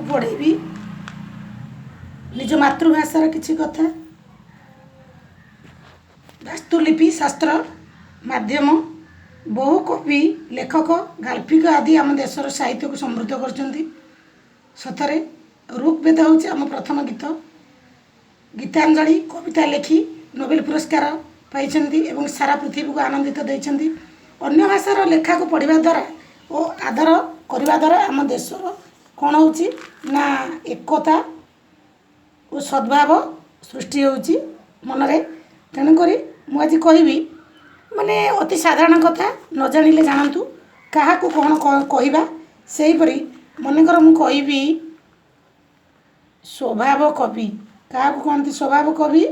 ମୁଁ ପଢ଼େଇବି ନିଜ ମାତୃଭାଷାର କିଛି କଥା। ବାସ୍ତୁଲିପି ଶାସ୍ତ୍ର ମାଧ୍ୟମ ବହୁ କବି, ଲେଖକ, ଗାଳ୍ପିକ ଆଦି ଆମ ଦେଶର ସାହିତ୍ୟକୁ ସମୃଦ୍ଧ କରିଛନ୍ତି। ସତରେ ଋଗ୍ବେଦ ହେଉଛି ଆମ ପ୍ରଥମ ଗୀତ। ଗୀତାଞ୍ଜଳି କବିତା ଲେଖି ନୋବେଲ ପୁରସ୍କାର ପାଇଛନ୍ତି ଏବଂ ସାରା ପୃଥିବୀକୁ ଆନନ୍ଦିତ ଦେଇଛନ୍ତି। ଅନ୍ୟ ଭାଷାର ଲେଖାକୁ ପଢ଼ିବା ଦ୍ୱାରା ଓ ଆଦର କରିବା ଦ୍ୱାରା ଆମ ଦେଶର କ'ଣ ହେଉଛି ନା ଏକତା ଓ ସଦ୍ଭାବ ସୃଷ୍ଟି ହେଉଛି ମନରେ। ତେଣୁକରି ମୁଁ ଆଜି କହିବି, ମାନେ ଅତି ସାଧାରଣ କଥା, ନ ଜାଣିଲେ ଜାଣନ୍ତୁ କାହାକୁ କ'ଣ କହିବା। ସେହିପରି ମନେକର ମୁଁ କହିବି ସ୍ୱଭାବ କବି କାହାକୁ କହନ୍ତି? ସ୍ୱଭାବ କବି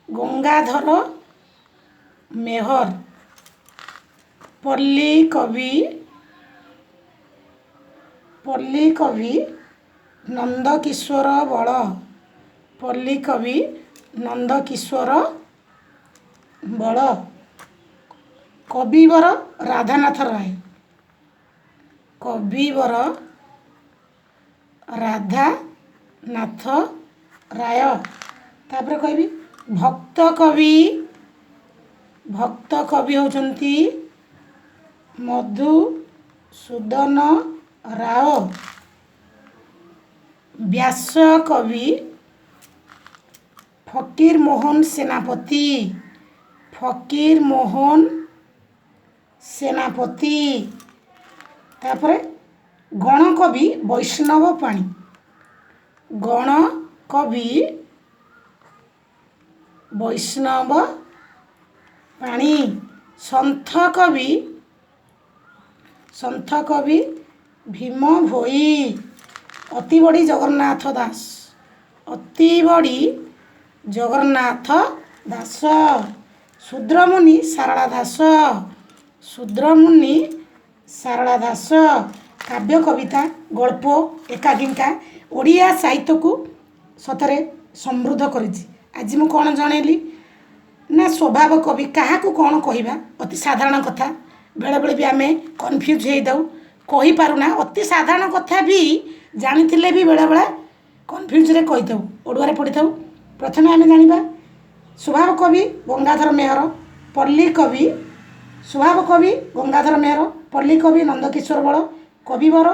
ଗଙ୍ଗାଧର ମେହର। ପଲ୍ଲୀ କବି, ପଲ୍ଲୀ କବି ନନ୍ଦକିଶୋର ବଳ। ପଲ୍ଲୀ କବି ନନ୍ଦକିଶୋର ବଳ। କବିବର ରାଧାନାଥ ରାୟ। କବିବର ରାଧାନାଥ ରାୟ। ତାପରେ କହିବି ଭକ୍ତ କବି। ଭକ୍ତ କବି ହେଉଛନ୍ତି ମଧୁସୂଦନ ରାଓ। ବ୍ୟାସ କବି ଫକୀର ମୋହନ ସେନାପତି। ଫକୀର ମୋହନ ସେନାପତି। ତାପରେ ଗଣକବି ବୈଷ୍ଣବ ପାଣି। ଗଣକବି ବୈଷ୍ଣବ ପାଣି। ସନ୍ଥ କବି, ସନ୍ଥ କବି ଭୀମ ଭୋଇ। ଅତିବଡ଼ି ଜଗନ୍ନାଥ ଦାସ। ଅତିବଡ଼ି ଜଗନ୍ନାଥ ଦାସ। ଶୂଦ୍ରମୁନି ସାରଳା ଦାସ। ଶୂଦ୍ରମୁନି ସାରଳା ଦାସ। କାବ୍ୟ, କବିତା, ଗଳ୍ପ, ଏକାଙ୍କିକା ଓଡ଼ିଆ ସାହିତ୍ୟକୁ ସତରେ ସମୃଦ୍ଧ କରିଛି। ଆଜି ମୁଁ କ'ଣ ଜଣେଇଲି ନା ସ୍ୱଭାବ କବି କାହାକୁ କ'ଣ କହିବା। ଅତି ସାଧାରଣ କଥା, ବେଳେବେଳେ ବି ଆମେ କନଫ୍ୟୁଜ୍ ହେଇଥାଉ, କହିପାରୁନା। ଅତି ସାଧାରଣ କଥା ବି ଜାଣିଥିଲେ ବି ବେଳେବେଳେ କନଫ୍ୟୁଜ୍ରେ କହିଥାଉ, ଅଡ଼ୁଆରେ ପଡ଼ିଥାଉ। ପ୍ରଥମେ ଆମେ ଜାଣିବା ସ୍ୱଭାବ କବି ଗଙ୍ଗାଧର ମେହର, ପଲ୍ଲୀ କବି, ସ୍ୱଭାବ କବି ଗଙ୍ଗାଧର ମେହର, ପଲ୍ଲୀ କବି ନନ୍ଦକିଶୋର ବଳ, କବିବର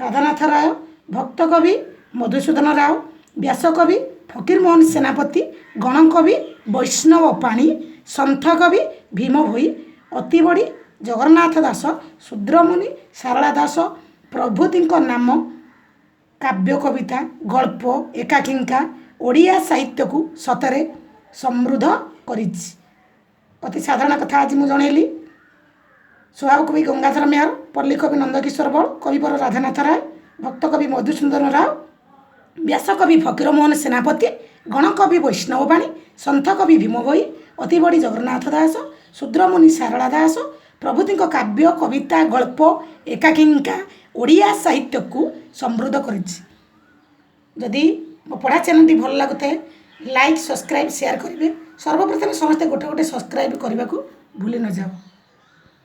ରାଧାନାଥ ରାୟ, ଭକ୍ତ କବି ମଧୁସୂଦନ ରାଓ, ବ୍ୟାସ କବି ଫକୀରମୋହନ ସେନାପତି, ଗଣକବି ବୈଷ୍ଣବ ପାଣି, ସନ୍ଥ କବି ଭୀମ ଭୋଇ, ଅତିବଡ଼ି ଜଗନ୍ନାଥ ଦାସ, ଶୂଦ୍ରମୁନି ସାରଳା ଦାସ ପ୍ରଭୃତିଙ୍କ ନାମ କାବ୍ୟ, କବିତା, ଗଳ୍ପ, ଏକାଙ୍କିକା ଓଡ଼ିଆ ସାହିତ୍ୟକୁ ସତରେ ସମୃଦ୍ଧ କରିଛି। ଅତି ସାଧାରଣ କଥା ଆଜି ମୁଁ ଜଣେଇଲି। ସ୍ୱଭାବ କବି ଗଙ୍ଗାଧର ମେହର, ପଲ୍ଲୀ କବି ନନ୍ଦକିଶୋର ବଳ, କବିବର ରାଧାନାଥ ରାୟ, ଭକ୍ତ କବି ମଧୁସୂଦନ ରାଓ, ବ୍ୟାସ କବି ଫକୀରମୋହନ ସେନାପତି, ଗଣକବି ବୈଷ୍ଣବ ପାଣି, ସନ୍ଥ କବି ଭୀମ ଭୋଇ, ଅତିବଡ଼ି ଜଗନ୍ନାଥ ଦାସ, ଶୂଦ୍ରମୁନି ସାରଳା ଦାସ ପ୍ରଭୃତିଙ୍କ କାବ୍ୟ, କବିତା, ଗଳ୍ପ, ଏକାଙ୍କିକା ଓଡ଼ିଆ ସାହିତ୍ୟକୁ ସମୃଦ୍ଧ କରିଛି। ଯଦି ମୋ ପଢ଼ା ଚ୍ୟାନେଲଟି ଭଲ ଲାଗୁଥାଏ, ଲାଇକ୍, ସବସ୍କ୍ରାଇବ୍, ସେୟାର କରିବେ। ସର୍ବପ୍ରଥମେ ସମସ୍ତେ ଗୋଟେ ଗୋଟେ ସବସ୍କ୍ରାଇବ୍ କରିବାକୁ ଭୁଲି ନଯାଅ।